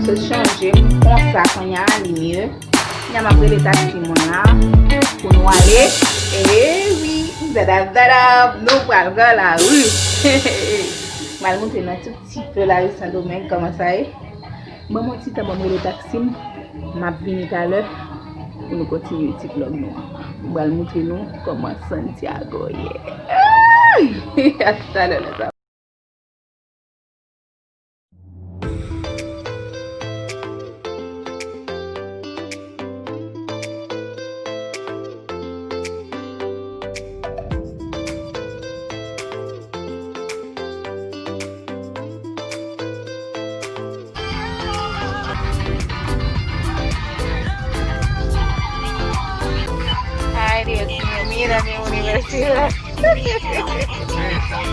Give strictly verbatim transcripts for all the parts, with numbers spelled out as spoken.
Sot chanje m konsa, kounye a li mye. Kounye a m ap rele taksi mwen la pou nou ale. E wi, zada zada, nou pral pran lari. M al montre nou ti Ti pe lari Sendomeng, kòman sa ye? Ban m yon ti tan, ban m rele taksi m. M ap vini talè pou nou kontinye ti vlòg nou an. M pral montre nou kòman Santiago ye. Ay! A talè, lèzanmi. Ay, Dios mío, mira mi universidad.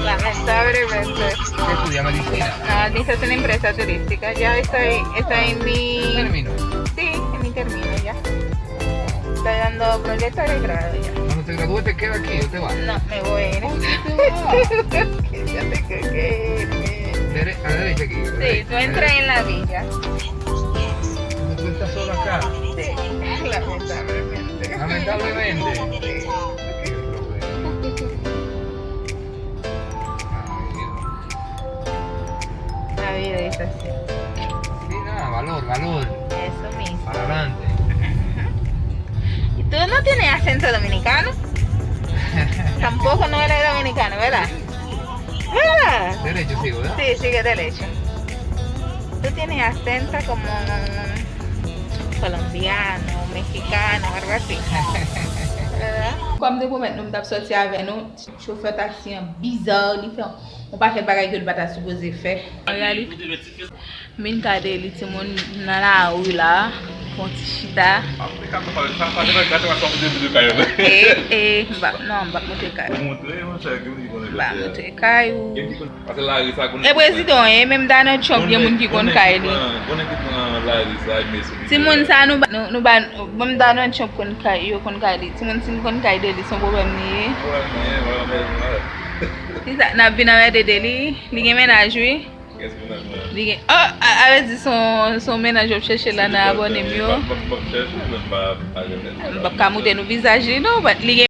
Lamentablemente. ¿Qué estudia medicina? Ah, dice es una empresa turística. Ya estoy, estoy en mi... ¿Término? Sí, en mi término ya. Estoy dando proyecto de grado ya. Cuando te gradúes, ¿te quedas aquí o te vas? No, me voy a ir. ¿Por qué te vas? Yo tengo que irme. Dere-, a la derecha aquí, a la derecha. Sí, tú entras en la villa. Entonces tú estás solo acá. Sí, lamentablemente. Lamentablemente. Sí. Qué problema. Ay, Dios. La vida es así. Sí, nada, valor, valor. Eso mismo. Para adelante. Y tú no tienes acento dominicano. Tampoco no eres dominicano, ¿verdad? ¿Verdad? Derecho sigo, ¿verdad? Sí, sigue derecho. Tú tienes acento como colombiano, mexicano, algo así. ¿Verdad? Kòm te pwomèt nou, m t ap sòti avè nou. Chofè taksi an biza, li fè yon pakèt bagay ke li pa ta sipoze fè. An reyalite, m vin kay Deli, timoun nan lari la, fè yon ti chita. E, e, m pa, non, m p ap montre kay ou. M pa montre kay ou. E prezidan, e menm Donald Trump gen moun ki konn kay li. Timoun sa nou ba, nou, nou ba, menm Donald Trump konn kay, yo konn kay li. Timoun, si nou konn kay Deli, se yon pwoblèm li ye. Ki sa, n ap vin anmède Deli, li gen mennaj wi. Li gen, oh, a, a vle di se yon, se yon mennaj w ap chèche la nan abòne m yo. M p ap ka montre nou vizaj li non, but li gen